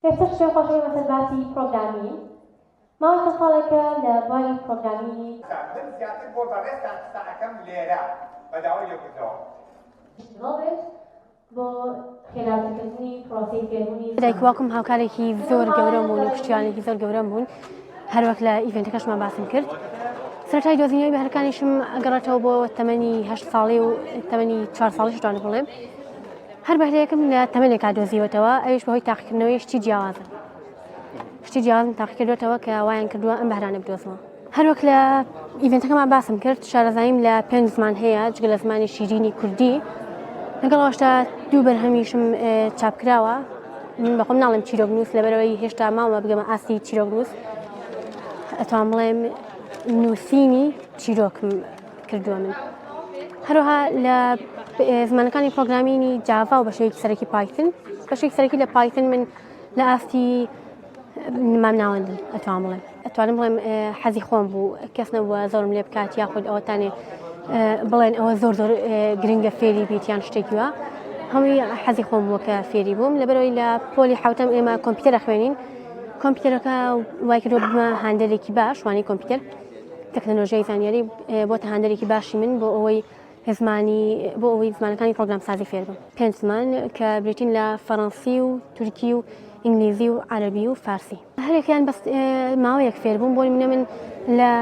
ئێستەش پێم خۆشە بێمە سەر باسی پرۆگرامین. ماوەی چەند ساڵێکە لە بواری پرۆگرامینی. من زیاتر بۆ بەڕێزتان قسە ئەکەم لێرە بە داوای لێبوردنەوە. بێت بۆ خێراترکردنی پرۆسەی فێربوونی زمان. دایک و باوکم هاوکارێکی زۆر گەورەم بوون و پشتیوانێکی زۆر گەورەم بوون هەروەک لە ئیڤێنتەکەشمان باسم کرد سەرەتای دۆزینەوەی بەهرەکانیشم ئەگەڕێتەوە بۆ تەمەنی هەشت ساڵی و تەمەنی چوار ساڵیش توانم بڵێم هەر بەهرەیەکم لە تەمەنێکا دۆزیوەتەوە ئەویش بەهۆی تاقیکردنەوەی شتی جیاوازە شتی جیاوازم تاقیکردوێتەوە کە وایان کردووە ئەم بەهرانە بدۆزمەوە هەروەک لە ئیڤێنتەکەمان باسم کرد شارەزاییم لە پێنج زمان هەیە جگە لە زمانی شیرینی کوردی لەگەڵ ئەوەشدا دوو بەرهەمیشم چاپکراوە من بەخۆم ناڵێم چیرۆکنووس لەبەرەوەی هێشتا ماوە بگەمە ئاستی چیرۆکنووس ئەتوان بڵێم نووسینی چیرۆکم کردووە من هەروەها لە زمانەکانی پرۆگرامینی جاڤا و بە شێوەیەکی سەرەکی پایتن بە شێوەیەکی سەرەکی لە پایتن من لە ئاستی مامناوەندم ئەتوان بڵێم ئەتوانم بڵێم حەزی خۆم بوو کەس نەبووە زۆرم لێ بکات یاخود ئەوەتانێ بڵێن ئەوە زۆر زۆر گرنگە فێری بیت یان شتێکی وا هەمووی حەزی خۆم بووە کە فێری بووم لەبەرەوەی لە پۆلی حوتەم ئێمە کۆمپیوتەرە خوێنین کۆمپیوتەرەکە وای کردووە بمە هاندەرێکی باش وانی کۆمپیوتەر تەکنەلۆژیای زانیاری بۆتە هاندەرێکی باشی من بۆ ئەوەی زمانی بۆ ئەوەی زمانەکانی پرۆگرامسازی فێر بم پێنج زمان کە بریتین لە فەڕەنسی و تورکی و ئینگلیزی و عەرەبی و فارسی هەرێکیان بەس ماوەیەک فێر بووم بۆ منە من لە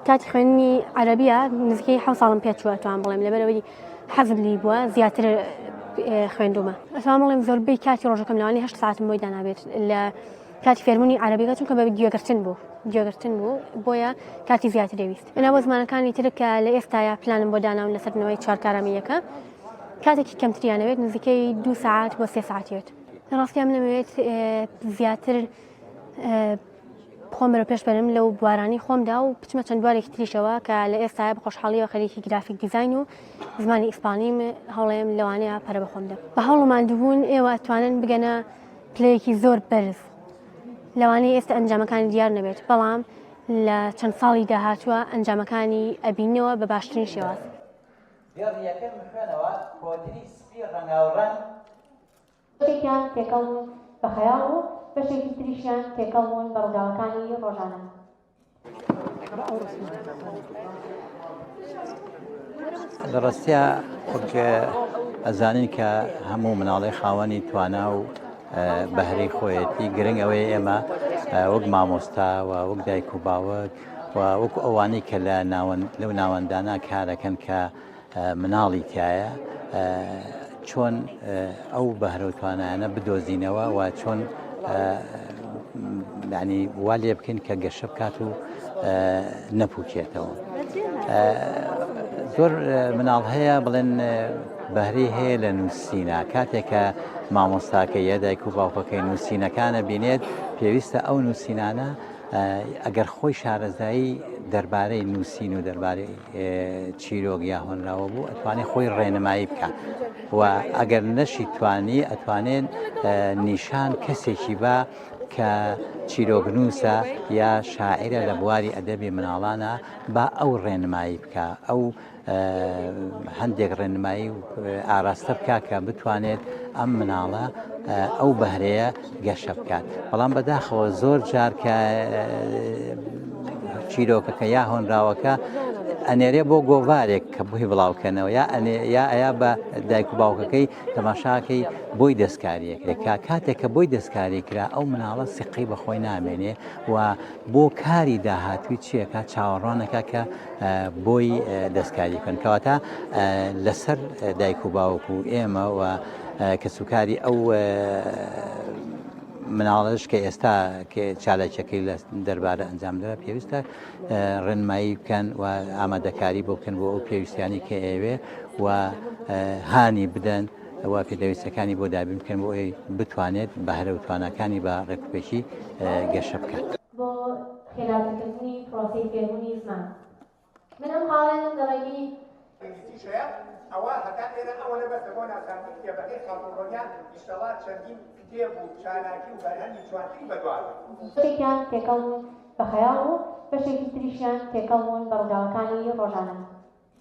کاتی خوێندنی عەرەبیە نزیکەی حەوت ساڵم پێ چووە توان بڵێم لەبەرەوەی حەزم لی بووە زیاتر خوێندومە ئەتوان بڵێم زۆربەی کاتی ڕۆژەکەم لەوانەیە هەشت ساعتم بۆی دانابێت لە کاتی فێربوونی عەرەبیەکە چونکە بە گوێگرتن بوو گوێگرتن بوو بۆیە کاتی زیاتر دەویست ئەنا بۆ زمانەکانی تر کە لە ئێستایا پلانم بۆ داناون لەسەر بنەمای چوار کارامییەکە کاتێکی کەمتریانەوێت نزیکەی دوو سەعات بۆ سێ سەعاتیێت لە ڕاستیا من ئەمەوێت زیاتر خۆم بەرەو پێش بەرم لەو بوارانی خۆمدا و بچمە چەند بوارێکی تریشەوە کە لە ئێستایا بە خۆشحاڵیەوە خەریکی گرافیک دیزاین و زمانی ئیسپانیم هەوڵێم لەوانەیە پەرە بەخۆم دەم بە هەوڵ و ماندووبوون ئێوە ئەتوانن بگەنە پلەیەکی زۆر بەرز لەوانەیە ئێستا ئەنجامەکانی دیار نەبێت بەڵام لە چەند ساڵی داهاتووە ئەنجامەکانی ئەبینەوە بە باشترین شێواز. دێڕی یەکەم بخوێنەوە، کۆتری سپی ڕەنگاوڕەنگ. بەشێکیان تێکەڵ بوون بە خەیاڵ و بەشێکی تریشیان تێکەڵ بوون بە ڕووداوەکانی ڕۆژانە. لە ڕاستیا وەک ئەزانین کە هەموو مناڵێ خاوەنی توانا و بەهرەی خۆیەتی گرنگ ئەوەیە ئێمە وەک مامۆستا و وەک دایک و باوک و وەکو ئەوانەی کە لە ناوەند لەو ناوەندانە کارەکەن کە مناڵی تایە چۆن ئەو بەهرە و توانایانە بدۆزینەوە و چۆن ینی وا لێ بکەین کە گەشە بکات و نەپوکێتەوە. زۆر مناڵ هەیە بڵێن بەهری هەیە لە نووسینە کاتێک کە مامۆستاکە یا دایک و باوکەکەی نووسینەکانە بینێت پێویستە ئەو نووسینانە ئەگەر خۆی شارەزایی دەربارەی نووسین و دەربارەی چیرۆک یا هۆنراوە بوو ئەتوانێت خۆی ڕێنمایی بکە و ئەگەر نەشی توانی ئەتوانێت نیشان کەسێکی بە کە چیرۆکنووسە یا شاعرە لە بواری ئەدەبی مناڵانە با ئەو ڕێنمایی بکە ئەو هەندێک ڕێنمایی و ئاراستە بکا کە بتوانێت ئەم مناڵە ئەو بەهرەیە گەشە بکات بەڵام بەداخەوە زۆر جار کە چیرۆکەکە یا هۆنراوەکە ئەنێرێ بۆ گۆڤارێک کە بۆی بڵاوکەنەوە یا یا ئەیا بە دایک و باوکەکەی تەماشاکەی بۆی دەستکاریەکرێت کە کاتێک کە بۆی دەستکاری کرا ئەو مناڵە سقەی بەخۆی نامێنێ و بۆ کاری داهاتوی چیەکە چاوەڕوانەکە کە بۆی دەستکاری بکەن کەواتە لەسەر دایک و باوک و ئێمە و کەسوکاری ئەو مناڵش کە ئێستا چالاکیەکەی لە دەربارە ئەنجامدرا پێویستە ڕێنمایی بکەن و ئامادەکاری بۆ بکەن بۆ ئەو پێویستیانی کە ئەوێ و هانی بدەن و پێداویستەکانی بۆ دابین بکەن بۆ ئەوەی بتوانێت بەهرە و تواناکانی بە ڕێکوپێکی گەشە بکات. بۆ خێراترکردنی پرۆسەی فێربوونی زمان. من ئەم خاڵەیانەم لە ڕێگەی. ئینگلیزیش هەیە ئەوا هەتا ئێرە ئەوەنە بەسە بۆ ناساندنی کتێبەکەی خاتوو ڕۆنیا ئیشەڵا چەندین کتێب و چالاکی و بەرهەمی جوانتری بەدوا بێت. بەشێکیان تێکەڵ بوون بە خەیاڵ و بەشێکی تریشیان تێکەڵ بوون بە ڕووداوەکانی ڕۆژانە.